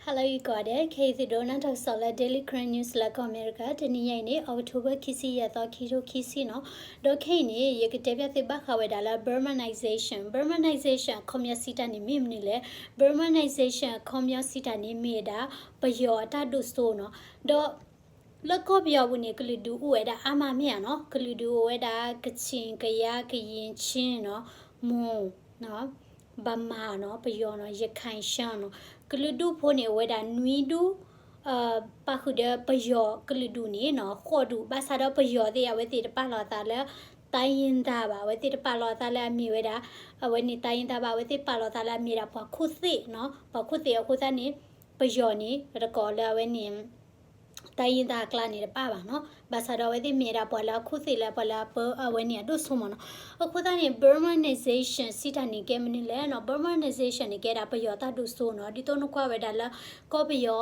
Hello ယကိးဂၤဒဲး, ခဲအံၤသုဒိးနၢ်ထီၣ်ကစီၣ်လၢ Daily Karen News လၢကီၢ်အမဲရကၤ, တနံၤညါအံၤန့ၣ် October ခံဆံယဲၢ်သီ ခံထိခံဆံနီၤ. ဒီးခဲအံၤန့ၣ် ယကတဲဘၣ်သုဘၣ်ဃးဝဲဒၣ်လၢ Burmanization, Burmanization အခီပညီစံးတၢ်န့ၣ်မ့ၢ်မနုၤလဲၣ်. Burmanization အခီပညီစံးတၢ်န့ၣ်မ့ၢ်ဝဲဒၣ် ပယီၤအတၢ်ဒိၣ်စိနီၤ. ဒီး လၢကီၢ်ပယီၤပူၤန့ၣ် ကလုာ်ဒူၣ်အိၣ်ဝဲဒၣ်အါမးမ့ၢ်ဧါနီၤ. ကလုာ်ဒူၣ်အိၣ်ဝဲဒၣ် ကချင်, ကယား, ကရင်, ချင်းနီၤ, မွန်နီၤ, ဗမာနီၤ, ပယီၤနီၤ, ရခိုင်, ရှမ်းနီၤ. ကလုာ်ဒူၣ်ဖိန့ၣ် အိၣ်ဝဲဒၣ်နွံဒူၣ်, ပာ်ဃုာ်ဒီးပယီၤကလုာ်ဒူၣ်န့ၣ်နီၤ ဃိးဒူၣ်. ဘၣ်ဆၣ်ဒီးပယီၤသ့ၣ် အဝဲသ့ၣ်တပာ်လီၤအသးလၢ တိုင်းရင်းသား ဘၣ်, အဝဲသ့ၣ်တပာ်လီၤအသးလၢအမ့ၢ်ဝဲဒၣ် အဝဲန့ၣ် တိုင်းရင်းသား ဘၣ်, အဝဲသ့ၣ်ပာ်လီၤအသးလၢအမ့ၢ်ဒၣ်ပှၤခိၣ်သ့ၣ်နီၤ, ပှၤခိၣ်သ့ၣ်အဃိသတးန့ၣ် ပယီၤန့ၣ် ပတကိးလၢအဝဲန့ၣ် တိုင်းရင်းသား အကျါန့ၣ်တပာ်ဘၣ်နီၤ. ဘၣ်ဆၣ်ဒီးအဝဲသ့ၣ်မ့ၢ်ဝဲဒၣ်ပှၤလၢအခိၣ်သ့ၣ်လၢပှၤလၢအပၢအဝဲန့ၣ်အဒိၣ်စိမ့ၢ်နီၤ. အဃိသတးန့ၣ် Burmanization စံးတၢ်န့ၣ်ကဲမနုၤလဲၣ်နီၤ. Burmanization န့ၣ်ကဲဒၣ်ပယီၤတၢ်ဒိၣ်စိနီၤ. ဒ်သိးနကွၢ်ဝဲဒၣ်လၢ ကီၢ်ပယီၤ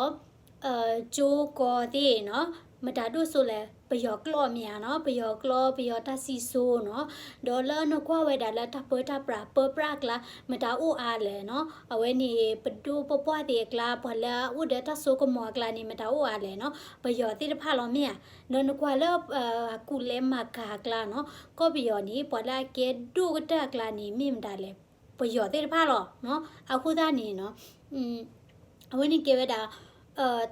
ကၠိကီၢ်သ့ၣ်နီၤ, မတၤဒိၣ်စိလဲၣ်, ပယီၤကျိာ်မ့ၢ်ဧါနီၤ, ပယီၤကျိာ် ပယီၤတၢ်စံၣ်စိၤနီၤ. ဒီးလၢနကွၢ်ဝဲဒၣ်လၢတၢ်ပၢတၢ်ပြး ပၢပြးအကျါ မတၤအိၣ်အါလဲၣ်နီၤ. အဝဲန့ၣ် ပဒိၣ်ပပှၢ်သ့ၣ်အကျါ ပှၤလၢအအိၣ်ဒီးတၢ်စိကမီၤအကျါန့ၣ် မတၤအိၣ်အါလဲၣ်နီၤ. ပယီၤသ့ၣ်တဖၣ်လီၤမ့ၢ်ဧါ. ဒီးနကွၢ်လၢ ကူၣ်လဲၤမၤကၤအကျါနီၤ, ကီၢ်ပယီၤန့ၣ် ပှၤလၢအကဲဒိၣ်ကတၢၢ်အကျါန့ၣ် မ့ၢ်မတၤလဲၣ်, ပယီၤသ့ၣ်တဖၣ်လီၤနီၤ. အဃိသတးန့ၣ်နီၤ အဝဲန့ၣ်ကဲဝဲဒၣ်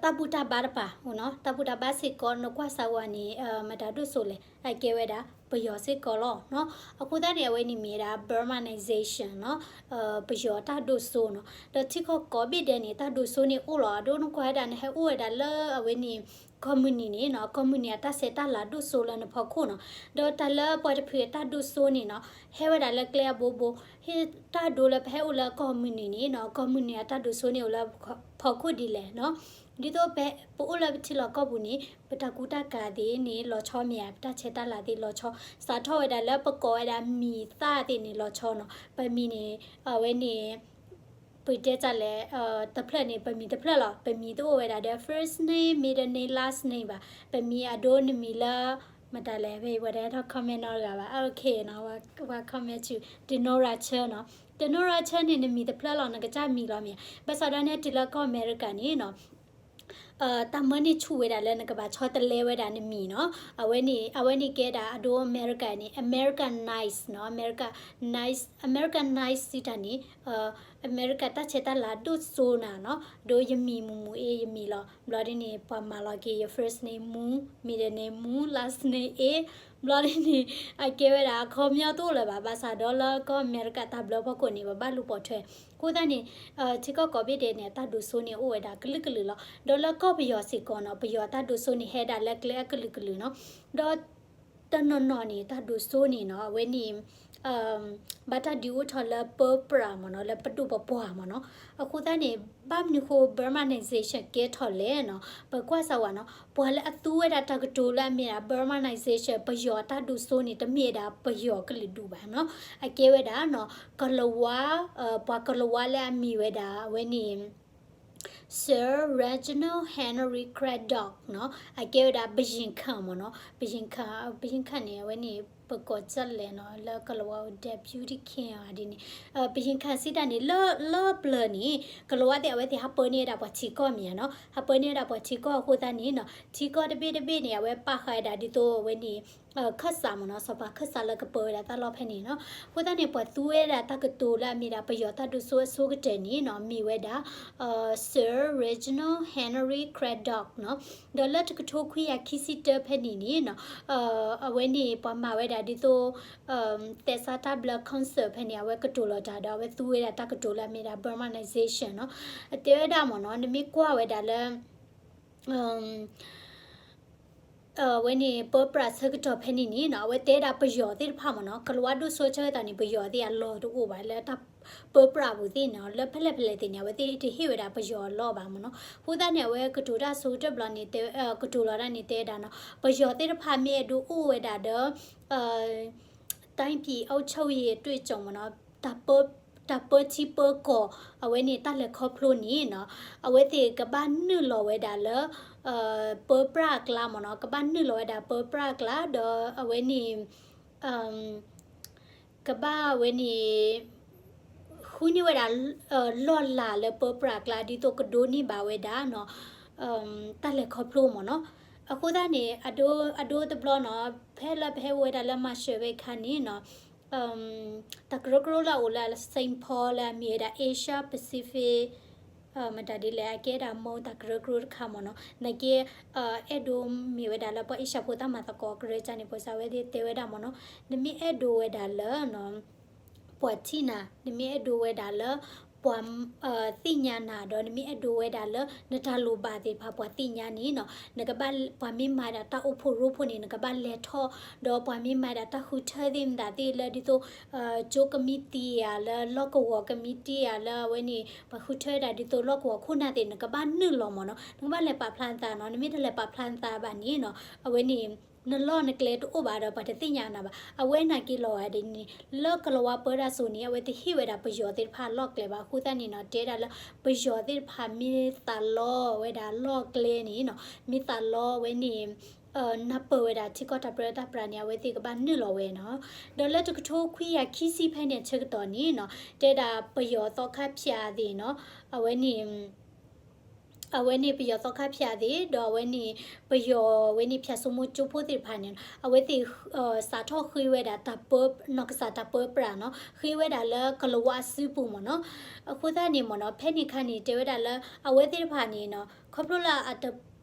တၢ်ဘူၣ်တၢ်ဘါတပၤနီၤ, တၢ်ဘူၣ်တၢ်ဘါစ့ၢ်ကီး နကွၢ်စၢၤဝဲန့ၣ် မတၤဒိၣ်စိလဲၣ်, အကဲဝဲဒၣ်ပယီၤစ့ၢ်ကီးလီၤနီၤ. အဃိသတးန့ၣ် အဝဲန့ၣ်မ့ၢ်ဝဲဒၣ် Burmanization နီၤ, ပယီၤတၢ်ဒိၣ်စိနီၤ. ဒီးထံကီၢ်ကိးဘ့ၣ်ဒဲးန့ၣ် တၢ်ဒိၣ်စိန့ၣ်အိၣ်လီၤ. အဒိနကွၢ်ဝဲဒၣ် နဟဲအိၣ်ဝဲဒၣ်လၢအဝဲန့ၣ် ကီၢ်မုၢ်နံၤန့ၣ်နီၤ, ကီၢ်မုၢ်နံၤအတၢ်ဆဲးတၢ်လၤဒိၣ်စိလၢနဖီခိၣ်နီၤ. ဒီးတၢ်လၢပှၤတဖုအတၢ်ဒိၣ်စိန့ၣ်နီၤ ဟဲဝဲဒၣ်လၢကျဲအဘိဘိ, ဟ့ၣ်တၢ်ဒိလၢပဟဲအိၣ်လၢကီၢ်မုၢ်နံၤန့ၣ်နီၤ, ကီၢ်မုၢ်နံၤအတၢ်ဒိၣ်စိန့ၣ်အိၣ်လၢဖီခိၣ်ဒ်လဲၣ်နီၤ. ဒ်သိးပအိၣ်လၢပထံလီၢ်ကီၢ်ပူၤန့ၣ် ပတၢ်ကူတၢ်ကၤသ့ၣ်န့ၣ် လီၤဆီမ့ၢ်ဧါ, ပတၢ်ဆဲးတၢ်လၤသ့ၣ်လီၤဆီ, စးထီၣ်ဝဲဒၣ်လၢပကိးဝဲဒၣ်မံၤသၣ်သ့ၣ်န့ၣ်လီၤဆီနီၤ. ပမံၤန့ၣ် အဝဲန့ၣ် ပတဲတၢ်လဲၣ်, တဖျၢၣ်န့ၣ် ပမံၤတဖျၢၣ်လီၤ. ပမံၤတအိၣ်ဝဲဒၣ်ဒီး first name, middle name, last name ဘၣ်. ပမံၤအဒိနမံၤလၢ မတၤလဲၣ်, ဝဲတဟဲထီၣ် comment နီတဂၤဘၣ်. Okay နီၤ, ဝဲ comment to Denora Chen နီၤ. Denora Chen န့ၣ် နမံၤတဖျၢၣ်လီၤ, နကစၢ်မံၤလီၤမ့ၢ်ဧါ. ဘၣ်ဆၣ်ဒီးနဟဲတုၤလၢကီၢ်အမဲရကၤန့ၣ်နီၤ တၢ်မၢန့ၢ်ဆူၣ်ဝဲဒၣ်လၢနကဘၣ်ဆီတလဲဝဲဒၣ်နမံၤနီၤ. အဝဲန့ၣ် အဝဲန့ၣ်ကဲဒၣ်အဒိအမဲရကၤန့ၣ် Americanize နီၤ, Americanize, Americanize စံးတၢ်န့ၣ် အမဲရကၤတၢ်ဆဲးတၢ်လၤဒိၣ်စိနၤနီၤ. ဒီးယမံၤမူးမူးအ့ ယမံၤလီၤ. ဘျီဒ်န့ၣ် ပှၤမၤလီၤက့ၤယ first name မူး, middle name မူး, last name အ့ ဘျီဒ်န့ၣ် အကဲဝဲဒၣ်အခီပညီတအိၣ်လၢၤဘၣ်. ဘၣ်ဆၣ်ဒီးလၢကီၢ်အမဲရကၤတၢ်ဘျၢဖီခိၣ်န့ၣ် ပဘၣ်လူၤပိာ်ထွဲ. အဃိသတးန့ၣ် ထံကီၢ်ကိးဘ့ၣ်ဒဲးန့ၣ် အတၢ်ဒိၣ်စိန့ၣ်အိၣ်ဝဲဒၣ်ကလုာ်ကလုာ်လီၤ. ဒီးလၢကီၢ်ပယီၤစ့ၢ်ကီးနီၤ, ပယီၤတၢ်ဒိၣ်စိန့ၣ်ဟဲဒၣ်လၢကျဲအကလုာ်ကလုာ်နီၤ. ဒီး တနီၤနီၤန့ၣ် တၢ်ဒိၣ်စိန့ၣ်နီၤ အဝဲန့ၣ် ဘၣ်တၢ်ဒုးအိၣ်ထီၣ်လၢပၢပြးမ့ၢ်နီၤ, လၢပဒိၣ်ပပှၢ်မ့ၢ်နီၤ. အဃိသတးန့ၣ် ဘၣ်မနုၤဃိ Burmanization ကဲထီၣ်လဲၣ်နီၤ, ပကွၢ်စၢ်ဝဲနီၤ, ပှၤလၢအသူဝဲဒၣ်တၢ်ကတိၤလၢအမ့ၢ်ဒၣ် Burmanization ပယီၤတၢ်ဒိၣ်စိန့ၣ် တမ့ၢ်ဒၣ်ပယီၤကလုာ်ဒူၣ်ဘၣ်နီၤ. အကဲဝဲဒၣ်နီၤ ကလၤဝါ, ပှၤကလၤဝါလၢအမ့ၢ်ဝဲဒၣ် အဝဲန့ၣ် Sir Reginald Henry Cradock နီၤ, အကဲဝဲဒၣ် ဘုရင်ခံ မ့ၢ်နီၤ, ဘုရင်ခံ, ဘုရင်ခံ န့ၣ် အဝဲန့ၣ် ပကိးဒ်လဲၣ်နီၤ, လၢကလၤဝါ Deputy King ဒ်န့ၣ်, ဘုရင်ခံ စံးတၢ်န့ၣ် လၢ လၢပျၢၤန့ၣ် ကလၤဝါသ့ၣ် အဝဲသ့ၣ်ဟးပၢန့ၢ်ဝဲဒၣ်ပှၤထံကီၢ်မ့ၢ်ဧါနီၤ, ဟးပၢန့ၢ်ဝဲဒၣ်ပှၤထံကီၢ်အဃိသတးန့ၣ်နီၤ, ထံကီၢ်တဘ့ၣ်တဘ့ၣ်န့ၣ် အဝဲပာ်ဃာ်ဝဲဒၣ်ဒ်သိးအဝဲန့ၣ် ခၢၣ်စးမ့ၢ်နီၤ, စီၤပၤခၢၣ်စးလၢကပၢဝဲဒၣ်တၢ်လီၢ်ဖဲန့ၣ်နီၤ. အဃိသတးန့ၣ် ပှၤသူဝဲဒၣ်တၢ်ကတိၤလၢအမ့ၢ်ဒၣ်ပယီၤတၢ်ဒိၣ်စိအဆိကတၢၢ်န့ၣ်နီၤ မ့ၢ်ဝဲဒၣ် Sir Reginald Henry Cradock နီၤ. ဒီးလၢတကထိခွံကယၤခံဆံတၢဖဲန့ၣ်န့ၣ်နီၤ, အဝဲန့ၣ်ပှၤမၤဝဲဒၣ်ဒ်သိး သဲစးတၢ်ဘျၢ council ဖဲန့ၣ် အဝဲကတိၤလီၤတၢ်ဒီး အဝဲသူဝဲဒၣ်တၢ်ကတိၤလၢအမ့ၢ်ဒၣ် Burmanization နီၤ. အတဲဝဲဒၣ်မ့ၢ်နီၤ, နမ့ၢ်ကွၢ်ဝဲဒၣ်လၢ အဝဲန့ၣ် ပၢပြးဆၢကတီၢ်ဖဲန့ၣ်န့ၣ်နီၤ, အဝဲတဲဒၣ်ပယီၤသ့ၣ်တဖၣ်မ့ၢ်နီၤ, ကလၤဝါဒိၣ်စိဆၢကတီၢ်န့ၣ် ပယီၤသ့ၣ်အလီၢ်တအိၣ်ဘၣ် လၢတၢ်ပၢပြးပူၤသ့ၣ်န့ၣ်, လၢဖဲလဲၣ်ဖဲလဲၣ်သ့ၣ်န့ၣ် အဝဲသ့ၣ်တဟ့ၣ်ဝဲဒၣ်ပယီၤအလီၢ်ဘၣ်မ့ၢ်နီၤ. အဃိသတးန့ၣ် အဝဲကတိၤတၢ်ဆိကတၢၢ်ဘျီန့ၣ် ကတိၤလီၤတၢ်န့ၣ် တဲဝဲဒၣ်နီၤ, ပယီၤသ့ၣ်တဖၣ်မ့ၢ်အဲၣ်ဒိးအိၣ်ဝဲဒၣ်ဒီး တိုင်းပြည်အုပ်ချုပ်ရေးအတွေ့အကြုံမ့ၢ်နီၤ, တၢ်ပၢထံပၢကီၢ် အဝဲန့ၣ်တၢ်လဲၤခီဖျိန့ၣ်နီၤ, အဝဲသ့ၣ်ကဘၣ်နုာ်လီၤဝဲဒၣ်လၢ ပၢပြးအကျါမ့ၢ်နီၤ, ကဘၣ်နုာ်လီၤဝဲဒၣ်ပၢပြးအကျါ ဒီးအဝဲန့ၣ် ကဘၣ်ဝဲန့ၣ် ခူန့ၢ်ဝဲဒၣ် လီၢ်လၤလၢပၢပြးအကျါ ဒ်သိးကဒိးန့ၢ်ဘၣ်ဝဲဒၣ်နီၤ တၢ်လဲၤခီဖျိမ့ၢ်နီၤ. အဃိသတးန့ၣ် အဒိ အဒိတဘျီနီၤ ဖဲလၢပဟဲအိၣ်ဝဲဒၣ်လၢ Marshall ဝဲအခါန့ၣ်နီၤ တၢ်ကရၢကရိလၢအအိၣ်လၢ Saint Paul လၢအမ့ၢ်ဝဲဒၣ် Asia Pacific မတၤဒ်လဲၣ် အကဲဒၣ်မီတၢ်ကရၢကရိတခါမ့ၢ်နီၤ နာ်က့ အဲၣ်ဒိးမ့ၢ်ဝဲဒၣ်လၢပှၤအ့ရှၢၣ်ဖိသးမၤသကိးကရၢကၢန့ၣ် ပစံးဝဲသ့ၣ်တဲဝဲဒၣ်မ့ၢ်နီၤ နမ့ၢ်အဲၣ်ဒိးဝဲဒၣ်လၢ ပှၤထံၣ်နၤ နမ့ၢ်အဲၣ်ဒိးဝဲဒၣ်လၢ ပှၤ သ့ၣ်ညါနၤ ဒီးနမ့ၢ်အဲၣ်ဒိးဝဲဒၣ်လၢ နတၢ်လိၣ်ဘၣ်သ့ၣ်တဖၣ်ပှၤသ့ၣ်ညါန့ၣ်နီၤ နကဘၣ် ပှၤမ့ၢ်မၤဒၣ်တၢ်အိၣ်ဖှိၣ်ရိဖှိၣ်န့ၣ် နကဘၣ်လဲၤထီၣ် ဒီးပှၤမ့ၢ်မၤဒၣ်တၢ်ဃုထၢသ့ၣ်မတၤသ့ၣ်လၢဒ်သိး ကၠိကမံးတံာ်ဧါ လၢလီၢ်ကဝီၤကမံးတံာ်ဧါ လၢအဝဲန့ၣ် ပှၤဃုထၢဒၣ်ဒ်သိးလီၢ်ကဝီၤခိၣ်နၢ်သ့ၣ် နကဘၣ်နုာ်လီၤမ့ၢ်နီၤ နကဘၣ်လဲၤပာ်ဖျါနသးနီၤ နမ့ၢ်တလဲၤပာ်ဖျါနသးဘၣ်န့ၣ်နီၤ အဝဲန့ၣ် နလီၢ်နကျဲတအိၣ်ဘၣ်ဒီးပှၤတသ့ၣ်ညါနၤဘၣ် အဝဲနာ်က့လီၤဂာ်ဒ်န့ၣ် လၢကလၤဝါပၢတၢ်စိၤန့ၣ် အဝဲတဟ့ၣ်ဝဲဒၣ်ပယီၤသ့ၣ်တဖၣ်လီၢ်ကျဲဘၣ် အဃိသတးန့ၣ်နီၤ တဲဒၣ်လၢ ပယီၤသ့ၣ်တဖၣ်မ့ၢ်သးလီဝဲဒၣ်လီၢ်ကျဲန့ၣ်နီၤ မ့ၢ်သးလီဝဲန့ၣ် နၢ်ပၢၢ်ဝဲဒၣ်ထံကီၢ်တၢ်ပြၢတၢ်ပြးန့ၣ် အဝဲသ့ၣ်ကဘၣ်နုာ်လီၤဝဲနီၤ ဒီးလၢတကထိခွံကယၤခံဆံဖဲန့ၣ်အဆၢကတီၢ်န့ၣ်နီၤ တဲဒၣ်ပယီၤသီခါဖၠးသ့ၣ်နီၤ အဝဲန့ၣ် အဝဲန့ၣ်ပယီၤသီခါဖၠးသ့ၣ် ဒီးအဝဲန့ၣ် ပယီၤဝဲန့ၣ်ဖၠးစိမိကၠိဖိသ့ၣ်တဖၣ်န့ၣ် အဝဲသ့ၣ် စးထီၣ်ဃ့ဝဲဒၣ်တၢ်ပၢ နီၢ်ကစၢ်တၢ်ပၢပြးနီၤ ဃ့ဝဲဒၣ်လၢကလၤဝါအစုပူၤမ့ၢ်နီၤ အဃိသတးန့ၣ်မ့ၢ်နီၤ ဖဲန့ၣ်အခါန့ၣ် တဲဝဲဒၣ်လၢ အဝဲသ့ၣ်တဖၣ်န့ၣ်နီၤ ခီဖျိလၢအတ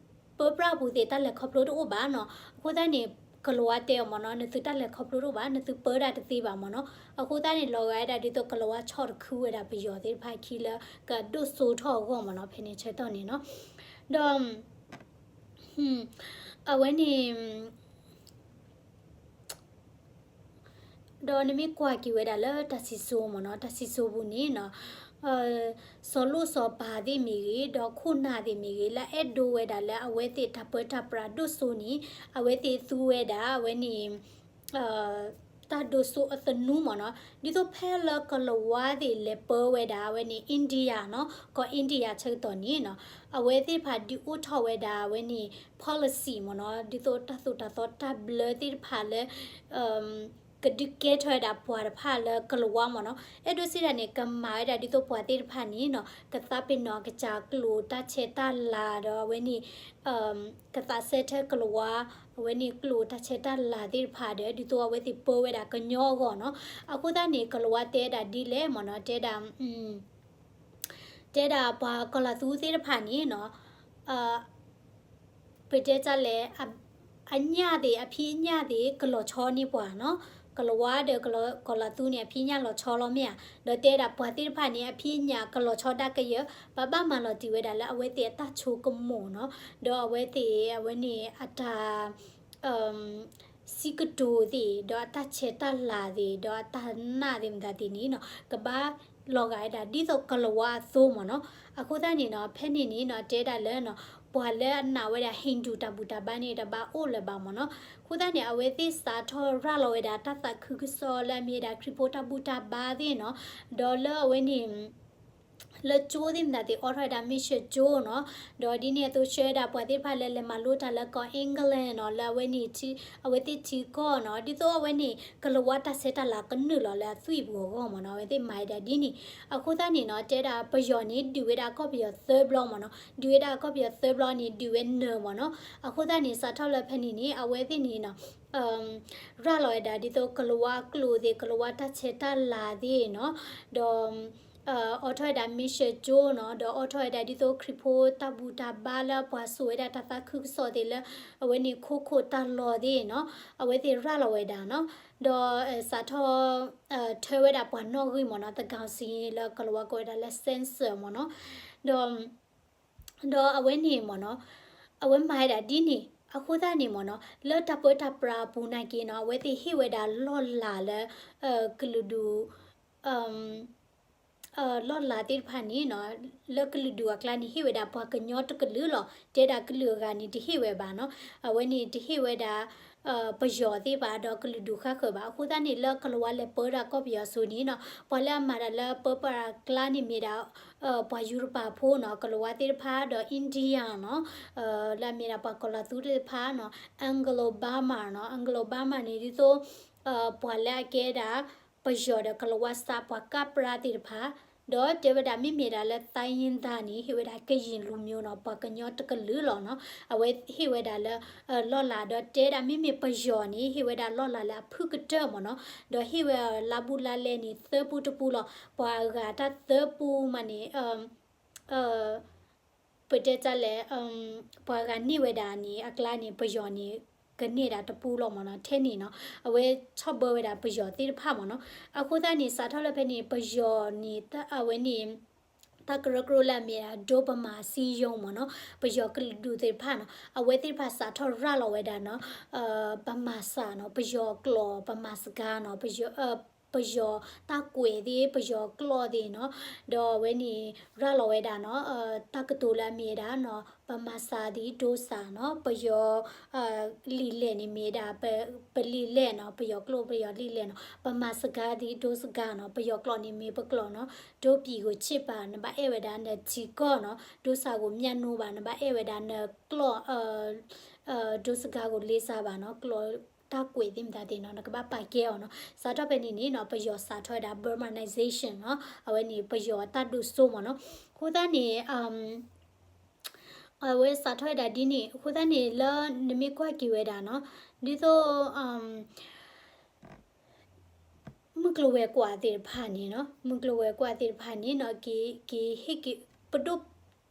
ပၢပြးပူၤသ့ၣ်တၢ်လဲၤခီဖျိတအိၣ်ဘၣ်နီၤ အဃိသတးန့ၣ် ကလၤဝါတဲအီၤမ့ၢ်နီၤ နသုတၢ်လဲၤခီဖျိတအိၣ်ဘၣ် နသုပၢတၢ်တသ့ဘၣ်မ့ၢ်နီၤ အဃိသတးန့ၣ် လီၤဂာ်ဝဲဒၣ်ဒ်သိးကလၤဝါဆီၣ်တခုဝဲဒၣ်ပယီၤသ့ၣ်တဖၣ်ခံလၢ ကဒိၣ်စိထီၣ်အဂီၢ်မ့ၢ်နီၤ ဖဲန့ၣ်ဆၢကတီၢ်န့ၣ်နီၤ ဒီး အဝဲန့ၣ် ဒီးနမ့ၢ်ကွၢ်က့ၤဝဲဒၣ်လၢတၢ်စံၣ်စိၤမ့ၢ်နီၤ တၢ်စံၣ်စိၤပူၤန့ၣ်နီၤ စီၤလိၣ်စီၤပၤသ့ၣ်မ့ၢ်ဂ့ၤ ဒီးခိၣ်နၢ်သ့ၣ်မ့ၢ်ဂ့ၤ လၢအအဲၣ်ဒိးဝဲဒၣ်လၢအဝဲသ့ၣ်တၢ်ပၢတၢ်ပြးဒိၣ်စိန့ၣ် အဝဲသ့ၣ်သူဝဲဒၣ်အဝဲန့ၣ် တၢ်ဒိၣ်စိအသနူမ့ၢ်နီၤ ဒ်သိးဖဲလၢကလၤဝါသ့ၣ်လဲၤပၢဝဲဒၣ်အဝဲန့ၣ် India နီၤ ကီၢ် India ဆၢကတီၢ်န့ၣ်နီၤ အဝဲသ့ၣ်တဖၣ်ဒုးအိၣ်ထီၣ်ဝဲဒၣ်အဝဲန့ၣ် policy မ့ၢ်နီၤ ဒ်သိးတၢ်သိၣ်တၢ်သီတၢ်ဘျၢသ့ၣ်တဖၣ်လၢ ကဒုးကဲထီၣ်ဝဲဒၣ်ပှၤတဖၣ်လၢကလၤဝါမ့ၢ်နီၤ အဲၣ်ဒိးစံးဒၣ်န့ၣ် ကမၤဝဲဒၣ်ဒ်သိးပှၤသ့ၣ်တဖၣ်န့ၣ်နီၤ ကသးပ့ၤနီၣ်အကစၢ်ကျိၣ်တၢ်ဆဲးတၢ်လၤဒီးအဝဲန့ၣ် ကသးစဲထၢကလၤဝါ အဝဲန့ၣ်ကျိၣ်တၢ်ဆဲးတၢ်လၤသ့ၣ်တဖၣ်ဒီး ဒ်သိးအဝဲသ့ၣ်ပၢဝဲဒၣ်ကညီအဂီၢ်နီၤ အဃိသတးန့ၣ် ကလၤဝါတဲဒၣ်ဒ်လဲၣ်မ့ၢ်နီၤ တဲဒၣ် တဲဒၣ်ပှၤကီၤလၤသူသ့ၣ်တဖၣ်န့ၣ်နီၤ ပတဲတၢ်လဲၣ် အညၣ်သ့ၣ် အဖံးအညၣ်သ့ၣ် ကလီၤဆီန့ၢ်ပှၤနီၤ ကလၤဝါဒီးကီၤလၤသူန့ၣ် အဖံးအညၣ်လီၤဆီလီၤမ့ၢ်ဧါ ဒီးတဲဒၣ်ပှၤသ့ၣ်တဖၣ်န့ၣ် အဖံးအညၣ်ကလီၤဆီဒၣ်ကယၢၢ် ပဘၣ်မၤလီၤတံၢ်ဝဲဒၣ်လၢအဝဲသ့ၣ်အတၢ်ဆိကမိၣ်နီၤ ဒီးအဝဲသ့ၣ် အဝဲန့ၣ်အတၢ် စံးကတိၤသ့ၣ် ဒီးအတၢ်ဆဲးတၢ်လၤသ့ၣ် ဒီးအတၢ်နာ်သ့ၣ်မတၤသ့ၣ်န့ၣ်နီၤ ကဘၣ်လီၤဂာ်ဝဲဒၣ်ဒ်သိးကလၤဝါအသိးမ့ၢ်နီၤ အဃိသတးန့ၣ်နီၤ ဖဲန့ၣ်န့ၣ်နီၤ တဲဒၣ်လၢနီၤ ပှၤလၢအနာ်ဝဲဒၣ် Hindu တၢ်ဘူၣ်တၢ်ဘါန့ၣ် တဘၣ်အိၣ်လၢၤဘၣ်မ့ၢ်နီၤ အဃိသတးန့ၣ် အဝဲသ့ၣ်စးထီၣ်ရၤလီၤဝဲဒၣ်တၢ်သးခုကစီၣ်လၢအမ့ၢ်ဝဲဒၣ်ခရံာ်ဖိတၢ်ဘူၣ်တၢ်ဘါသ့ၣ်နီၤ ဒီးလၢအဝဲန့ၣ် လၢကၠိသ့ၣ်မတၤသ့ၣ် အိးထီၣ်ဝဲဒၣ် mission ကၠိနီၤ ဒီးဒ်န့ၣ်အသိးဆှၢဝဲဒၣ်ပှၤသ့ၣ်တဖၣ်လၢလဲၤမၤလိတၢ်လၢကီၢ် England နီၤ လၢအဝဲန့ၣ် အဝဲသ့ၣ်ထံကီၢ်နီၤ ဒ်သိးအဝဲန့ၣ် ကလၤဝါတၢ်ဆဲးတၢ်လၤကနုာ်လီၤလၢအသွံၣ်ပူၤအဂီၢ်မ့ၢ်နီၤ အဝဲသ့ၣ်မၤဝဲဒၣ်ဒ်န့ၣ် အဃိသတးန့ၣ်နီၤ တဲဒၣ်ပယီၤန့ၣ် ဒုးဝဲဒၣ်ကီၢ်ပယီၤသၢဘျီမ့ၢ်နီၤ ဒုးဝဲဒၣ်ကီၢ်ပယီၤသၢဘျီန့ၣ် ဒုးဝဲနၢၤမ့ၢ်နီၤ အဃိသတးန့ၣ် စးထီၣ်လၢဖဲန့ၣ်န့ၣ် အဝဲသ့ၣ်န့ၣ်နီၤ ရၤလီၤဝဲဒၣ်ဒ်သိးကလၤဝါကျိာ်သ့ၣ် ကလၤဝါတၢ်ဆဲးတၢ်လၤသ့ၣ်နီၤ ဒီး အိးထီၣ်ဝဲဒၣ် mission ကၠိနီၤ ဒီးအိးထီၣ်ဝဲဒၣ်ဒ်သိးခရံာ်ဖိတၢ်ဘူၣ်တၢ်ဘါလၢပှၤစိာ်ဝဲဒၣ်တၢ်သးခုကစီၣ်သ့ၣ်လၢ အဝဲန့ၣ်ခိခိၣ်တၢ်လီၢ်သ့ၣ်နီၤ အဝဲသ့ၣ်ရၤလီၤဝဲဒၣ်နီၤ ဒီးစးထီၣ် ထၢဝဲဒၣ်ပှၤနီၣ်ဂံၢ်မ့ၢ်နီၤ သန်းခေါင်စာရင်း လၢကလၤဝါကိးဝဲဒၣ်လၢ census မ့ၢ်နီၤ ဒီး ဒီးအဝဲန့ၣ်မ့ၢ်နီၤ အဝဲမၤဝဲဒၣ်ဒ်န့ၣ် အဃိသတးန့ၣ်မ့ၢ်နီၤ လၢတၢ်ပၢတၢ်ပြးအပူၤနာ်က့နီၤ အဝဲသ့ၣ်ဟ့ၣ်ဝဲဒၣ်လီၢ်လၤလၢ ကလုာ်ဒူၣ် လီၢ်လၤသ့ၣ်တဖၣ်န့ၣ်နီၤ လၢကလုာ်ဒူၣ်အကျါန့ၣ် ဟ့ၣ်ဝဲဒၣ်ပှၤကညီတကလုာ်လီၤ. တဲဒၣ်ကလုာ်အဂၤန့ၣ် တဟ့ၣ်ဝဲဘၣ်နီၤ. အဝဲန့ၣ်တဟ့ၣ်ဝဲဒၣ် ပယီၤသ့ၣ်ဘၣ် ဒီးကလုာ်ဒူၣ်ဃၣ်ဃၢၤဘၣ်. အဃိသတးန့ၣ် လၢကလၤဝါလဲၤပၢတၢ်ကီၢ်ပယီၤအစိၤန့ၣ်နီၤ ပှၤလၢအမၤတၢ်လၢပၢပြးအကျါန့ၣ်မ့ၢ်ဒၣ် ပှၤယူရပၤဖိနီၤ ကလၤဝါသ့ၣ်တဖၣ် ဒီး Indian နီၤ လၢအမ့ၢ်ဒၣ်ပှၤကီၤလၤသူသ့ၣ်တဖၣ်နီၤ Anglo-Burma နီၤ Anglo-Burma န့ၣ် ဒ်သိး ပှၤလၢအကဲဒၣ် ပယီၤဒီးကလၤဝါစး ပှၤကၢ်ပြါသ့ၣ်တဖၣ် ဒီးတဲဝဲဒၣ်မ့မ့ၢ်ဒၣ်လၢ တိုင်းရင်းသား န့ၣ် ဟ့ၣ်ဝဲဒၣ်ကရင်လူမျိုး နီၤ, ပှၤကညီတကလုာ်လီၤနီၤ. အဝဲဟ့ၣ်ဝဲဒၣ်လၢ လီၢ်လၤ, ဒီးတဲဒၣ်မ့မ့ၢ်ပယီၤန့ၣ် ဟ့ၣ်ဝဲဒၣ်လီၢ်လၤလၢအဖုၣ်ကတၢၢ်မ့ၢ်နီၤ, ဒီးဟ့ၣ်ဝဲလါဘူးလါလဲန့ၣ် သၢပူတပူလီၤ. ပှၤအဂၤတၢ်သၢပူမးန့ၣ် ပတဲတၢ်လဲၣ်, ပှၤဂၤန့ၢ်ဝဲဒၣ်န့ၣ် အကျါန့ၣ် ပယီၤန့ၣ် ကန့ၢ်ဒၣ်တပူလီၤမ့ၢ်နီၤ. ထဲန့ၣ်နီၤ အဝဲထီၣ်ဘၢဝဲဒၣ်ပယီၤသ့ၣ်တဖၣ်မ့ၢ်နီၤ. အဃိသတးန့ၣ် စးထီၣ်လၢဖဲန့ၣ် ပယီၤန့ၣ် အဝဲန့ၣ် တၢ်ကရၢကရိလၢအမ့ၢ်ဒၣ် ဒိဗမာစည်းရုံး မ့ၢ်နီၤ, ပယီၤကလုာ်ဒူၣ်သ့ၣ်တဖၣ်နီၤ, အဝဲသ့ၣ်တဖၣ်စးထီၣ်ရၤလီၤဝဲဒၣ်နီၤ ဗမာစာ နီၤ, ပယီၤကျိာ် ဗမာစကား နီၤ, ပယီၤတၢ်ကွဲးသ့ၣ် ပယီၤကျိာ်သ့ၣ်နီၤ, ဒီးအဝဲန့ၣ် ရၤလီၤဝဲဒၣ်နီၤ တၢ်ကတိၤလၢအမ့ၢ်ဝဲဒၣ်နီၤ ဗမာစာသည် ဒိစာ နီၤ, ပယီၤ လံာ်လဲၢ်န့ၣ်မ့ၢ်ဝဲဒၣ် ပလံာ်လဲၢ်နီၤ, ပယီၤကျိာ် ပယီၤလံာ်လဲၢ်နီၤ, ဗမာစကားသည် ဒိစကား နီၤ, ပယီၤကျိာ်န့ၣ်မ့ၢ်ပကျိာ်နီၤ, ဒိဗမာကို ချစ်ပါ နဘၣ်အဲၣ်ဝဲဒၣ်နထံကီၢ်နီၤ, ဒိစာကို မြတ်နိုးပါ နဘၣ်အဲၣ်ဝဲဒၣ်နကျိာ် ဒိစကားကို လေးစားပါ နီၤ, ကျိာ် တၢ်ကွဲးသ့ၣ်မတၤသ့ၣ်နီၤ နကဘၣ်ပာ်ကဲအီၤနီၤ. စးထီၣ်ဖဲန့ၣ်န့ၣ်နီၤ ပယီၤစးထီၣ်ဝဲဒၣ် ဗမာ နံးစ့းရှင်း နီၤ, အဝဲန့ၣ် ပယီၤတၢ်ဒိၣ်စိမ့ၢ်နီၤ. အဃိသတးန့ၣ် အဝဲစးထီၣ်ဝဲဒၣ်ဒ်န့ၣ် အဃိသတးန့ၣ် လၢနမ့ၢ်ကွၢ်က့ၤဝဲဒၣ်နီၤ ဒ်သိး မုၢ်ကျိၤဝဲၤကွာ်သ့ၣ်တဖၣ်န့ၣ်နီၤ, မုၢ်ကျိၤဝဲၤကွာ်သ့ၣ်တဖၣ်န့ၣ်နီၤ က့ၤ က့ၤဟ့ၣ်က့ၤ ပဒိၣ်